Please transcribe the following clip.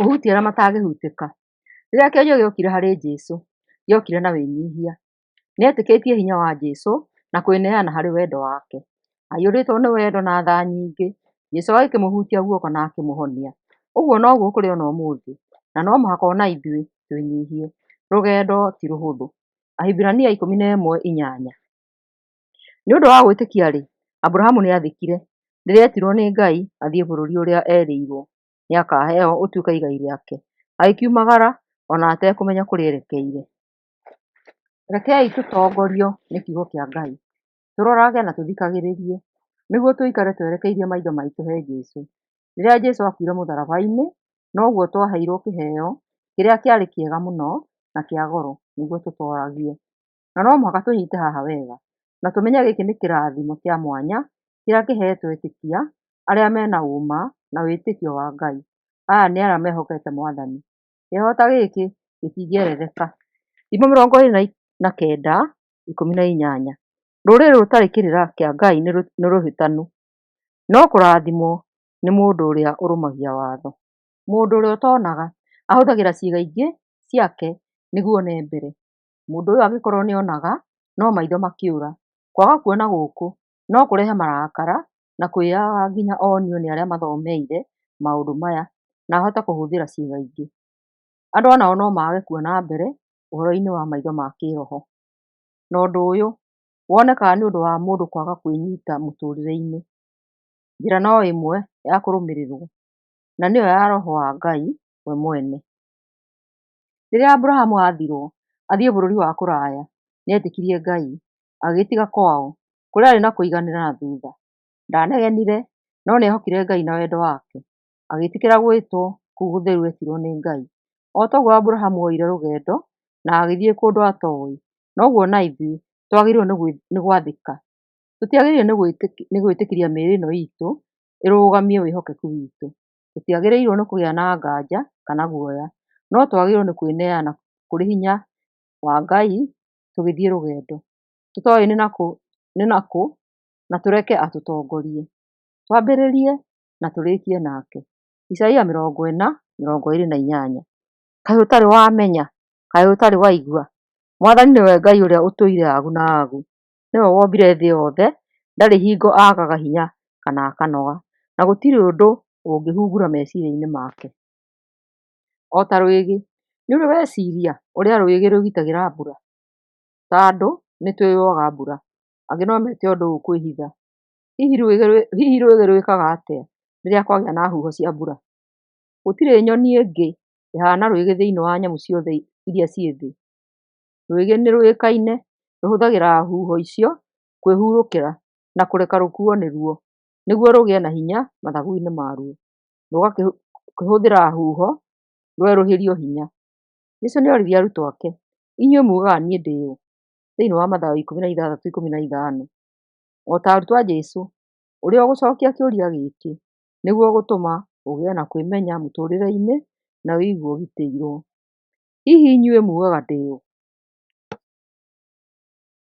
Kũhutia arĩa matangĩhutĩka. Rĩrĩa kĩonje gĩokire harĩ Jesũ, gĩokire na wĩnyihia. Nĩetĩkĩtie hinya wa Jesũ na kwĩneana harĩ wendo wake. Aiyũrĩtwo nĩ wendo na tha nyingĩ, Jesũ agĩkĩmũhutia guoko na akĩmũhonia. Ũguo noguo kũrĩ ona ũmũthĩ, na no mũhaka ona ithuĩ twĩnyihie. Rũgendo ti rũhũthũ. Ahibirania 11:8. Nĩ ũndũ wa gwĩtĩkia-rĩ, Aburahamu nĩathĩkire, rĩrĩa eetirwo nĩ Ngai athiĩ bũrũri ũrĩa erĩirwo nĩakaheo ũtuĩke igai rĩake, agĩkiumagara o na atekũmenya kũrĩa erekeire. Rekei tũtongorio nĩ kiugo kĩa Ngai, tũrorage na tũthikagĩrĩrie, nĩguo tũikare twerekeirie maitho maitũ he Jesũ. Rĩrĩa Jesũ akuire mũtharaba-inĩ, noguo twaheirwo kĩheo kĩrĩa kĩarĩ kĩega mũno na kĩa goro nĩguo tũtoragie. Na no mũhaka tũnyite haha wega na tũmenye gĩkĩ nĩ kĩrathimo kĩa mwanya kĩrĩa kĩhetwo etĩkia arĩa mena ũma na wĩtĩkio wa Ngai. Aya nĩ arĩa mehokete Mwathani. Kĩheo ta gĩkĩ gĩtingĩeretheka. Thimo 29:18. Rũrĩrĩ rũtarĩ kĩrĩra kĩa Ngai nĩ rũhĩtanu, no kũrathimwo nĩ mũndũ ũrĩa ũrũmagia watho. Mũndũ ũrĩa ũtonaga ahũthagĩra ciĩga ingĩ ciake nĩguo one mbere. Mũndũ ũyũ angĩkorwo nĩonaga no maitho makĩũra. Kwaga kuona gũkũ no kũrehe marakara na kwĩyaga nginya onio nĩ arĩa mathomeire maũndũ maya na ahote kũhũthĩra ciĩga ingĩ. Andũ onao no mage kuona mbere ũhoro-inĩ wa maitho ma kĩroho. Na ũndũ ũyũ wonekaga nĩ ũndũ wa mũndũ kwaga kwĩnyita mũtũrĩre-inĩ. Njĩra no ĩmwe ya kũrũmĩrĩrwo na nĩyo ya roho wa Ngai we mwene. Rĩrĩa Aburahamu aathirwo athiĩ bũrũri wa kũraya, nĩetĩkirie Ngai, agĩgĩtiga kwao kũrĩa arĩ na kũiganĩra na thutha. Ndanegenire, no nĩehokire Ngai na wendo wake, agĩĩtĩkĩra gwĩtwo kũu gũtheru etirwo nĩ Ngai. O toguo Aburahamu oire rũgendo na agĩthiĩ kũndũ atoĩ, noguo na ithuĩ twagĩrĩirwo nĩ gwathĩka. Tũtiagĩrĩire nĩ gwĩtĩkĩria mĩĩrĩ ĩno itũ ĩrũgamie wĩhokeku witũ. Tũtiagĩrĩirwo nĩ kũgĩa na nganja kana guoya, no twagĩrĩirwo nĩ kwĩneana kũrĩ hinya wa Ngai tũgĩthiĩ rũgendo, tũtoĩ nĩ nakũ na tũreke atũtongorie. Twambĩrĩrie na tũrĩkie nake. Isaia 40:28. Kaĩ ũtarĩ wamenya? Kaĩ ũtarĩ waigua? Mwathani nĩwe Ngai ũrĩa ũtũire agu na agu. Nĩwe wombire thĩ yothe, ndarĩ hingo aagaga hinya kana akanoga, na gũtirĩ ũndũ ũngĩhungura meciria-inĩ make. O ta rwĩgĩ, nĩ ũrĩ weciria ũrĩa rwĩgĩ rwĩgitagĩra mbura? Ta andũ nĩ twĩyũaga mbura, angĩ no mete ũndũ ũyũ kwĩhitha. Hihi rwĩgĩ rwĩkaga atĩa rĩrĩa kwagĩa na huho cia mbura? Gũtirĩ nyoni ĩngĩ ĩhaana rwĩgĩ thĩinĩ wa nyamũ ciothe iria ciĩ thĩ. Rwĩgĩ nĩ rũĩkaine rũhũthagĩra huho icio kwĩhurũkĩra na kũreka rũkuo nĩruo nĩguo rũgĩe na hinya mathagu-inĩ maruo, rũgakĩhũthĩra huho rwerũhĩrio hinya. Jesũ nĩoririe arutwo ake, inyuĩ mugaga niĩ ndĩ ũ? Thĩinĩ wa Mathayo 16:15. O ta arutwo a Jesũ, ũrĩa ũgũcokia kĩũria gĩkĩ nĩguo ũgũtũma ũgĩe na kwĩmenya mũtũrĩre-inĩ na wĩigue ũgitĩirwo. Hihi inyuĩ mugaga ndĩ ũ?